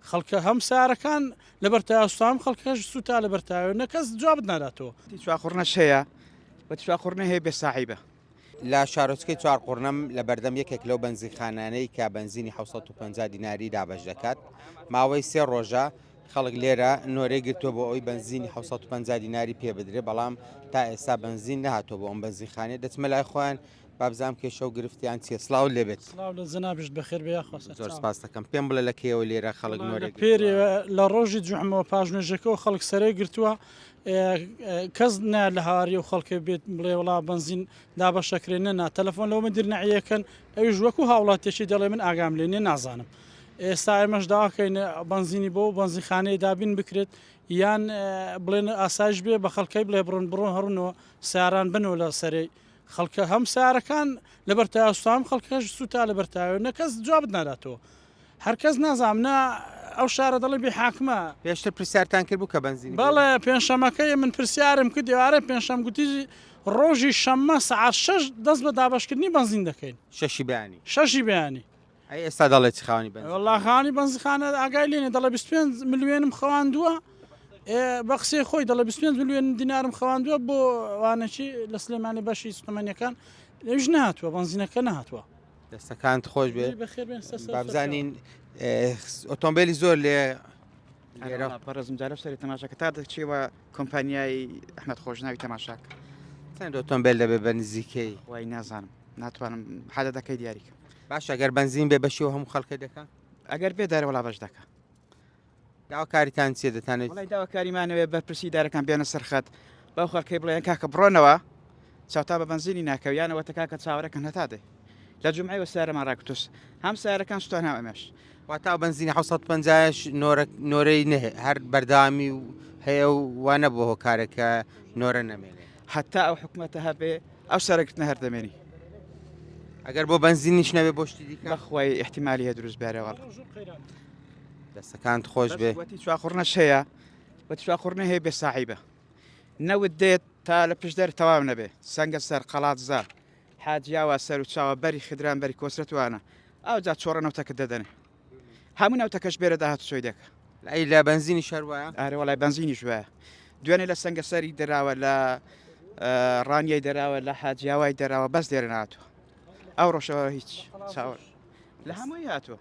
خەڵکە هەم سارەکان لەبەر تایە سوتام خەڵکەش سوتا لەبەر تایە نە کەس جوابت ناداتەوە. وتی چواقوڕنەش هەیە وتی چواقوڕنە هەیە بێ ساحیبە. لە شارۆچکەی چوارقوڕنەم لە بەردەم یەکێک لەو بەنزینخانانەی کە بەنزینی 750 دیناری دابەش دەکات ماوەی سێ ڕۆژە خەڵک لێرە نۆرەی گرتووە بۆ ئەوی بەنزینی 750 دیناری پێ بدرێ بەڵام تا ئێستا بەنزین نەهاتووە بۆ ئەم بەنزینخانەیە دەچمە لای خۆیان بابزانم کێشە و گرفتیان چیە سڵاوت لێبێت. سڵاو لە جەنابیشت بەخێر بێ یاخوا سەرچاوم. زۆر سپاست دەکەم پێم بڵێ لە کەیەوە لێرە خەڵک نۆرەی گرتووە؟ پێرێ لە ڕۆژی جوعمەوە پاش نوێژەکەوە خەڵک سەرەی گرتووە کەس نا لە هاواری ئەو خەڵکە بێت بڵێ وڵا بەنزین دابەشەکرێ نەنا تەلەفۆن لەوە مدیر نەعیەکەن ئەویش وەکو هاوڵاتیەکی دەڵێ من ئاگام لێ نیە نازانم ئێستا ئێمەش داواکەین بەنزینی بۆ بەنزینخانەیە دابین بکرێت یان بڵێن ئاسایش بێ بە خەڵکەی بڵێ بڕۆن بڕۆن هەڕنەوە ساران بنەوە لە سەرەی خەڵکە هەم سارەکان لەبەر تایە سوتام خەڵکەش سوتا لەبەر تایە نە کەس جوابت ناداتەوە هەر کەس نازانم نا ئەو شارە دەڵێ بێ حاکمە. پێشتر پرسیارتان کرد بوو کە بەنزینی بۆ؟ بەڵێ پێنجشەمەکەی من پرسیارم کرد ئێوارەی پێنجشەم گوتی ڕۆژی شەممە سەعات شەش دەست بە دابەشکردنی بەنزین دەکەین. شەشی بەیانی؟ شەشی بەیانی. ئەی ئێستا دەڵێ چ خاوەنی بەنزینخانە؟ وەڵا خاوەنی بەنزینخانە ئاگای لێ نیە دەڵێ 25 ملیۆنم خەواندووە بە قسەی خۆی دەڵێ 25 ملیۆن دینارم خەواندووە بۆ وانەکی لە سلێمانی بەشی سوتەمەنیەکان لەویش نەهاتووە بەنزینەکە نەهاتووە. دەستەکانت خۆش بێ بابزانین ئۆتۆمبیلی زۆر لێ لێرە بەڕێزم جارە سەری تەماشاکە تا دەچیەوە کۆمپانیای ئەحمەد خۆشناوی تەماشاک چەند ئۆتۆمبیل دەبێ بە نزیکەی وای نازانم ناتوانم حەدەدەکەی دیاریکەم باشە گەر بەنزین بێ بەشیەوە هەموو خەڵکە دەکا ئەگەر بێ دارە وەڵا بەش دەکا داواکاریتان چیە دەتانێت وڵی داواکاریمانەوێ بەرپرسی دارەکان بێنە سەرخەت بەو خەڵکەی بڵێن کاکە بڕۆنەوە چاوتا بە بەنزینی ناکەویانەوە تە کاکە چاوەرەکەن هەتا دێ لە جمعی وە سارەمان ڕاکوتوس هەم سارەکان سوتان هەم ئەمەش واتا بەنزینی 750 نۆرە نۆرەی نە هەر بەردەوامی و هەیە و وا نەبووە هۆکارێکە نۆرە نەمێنێ هەتا ئەو حکومەتە هەبێ ئەو سەرگرتنە هەر دەمێنی. ئەگەر بۆ بەنزینیش نەبێ بۆ شتی دیکە بەخوای ئیحتیمالی هەیە دروست بێرێ وەڵا. دەستەکانت خۆش بێ. وەتی چواقوڕنەش هەیە وەتی چواقوڕنە هەیە بێ ساحیبە نەوت دێت تا لە پشدەر تەواو نەبێ سەنگە سەر قەڵادزە حاجیاوا سەر و چاوە بەری خدران بەری کۆسرەتوانە ئەوجا چۆڕە نەوتەکە دەدەنێ هەموو نەوتەکەش بێرە داهاتوچۆی دەکا. ئەی لە بەنزینیش هەر وایە؟ ئارێ وەڵای بەنزینیش وایە. دوێنێ لە سەنگەسەری دەراوە لە ڕانیەی دەراوە لە حاجیاوای دەراوە بەس لێرە نهاتووە. ئەو ڕۆژەوە هیچ چاوە لە هەمووی هاتووە.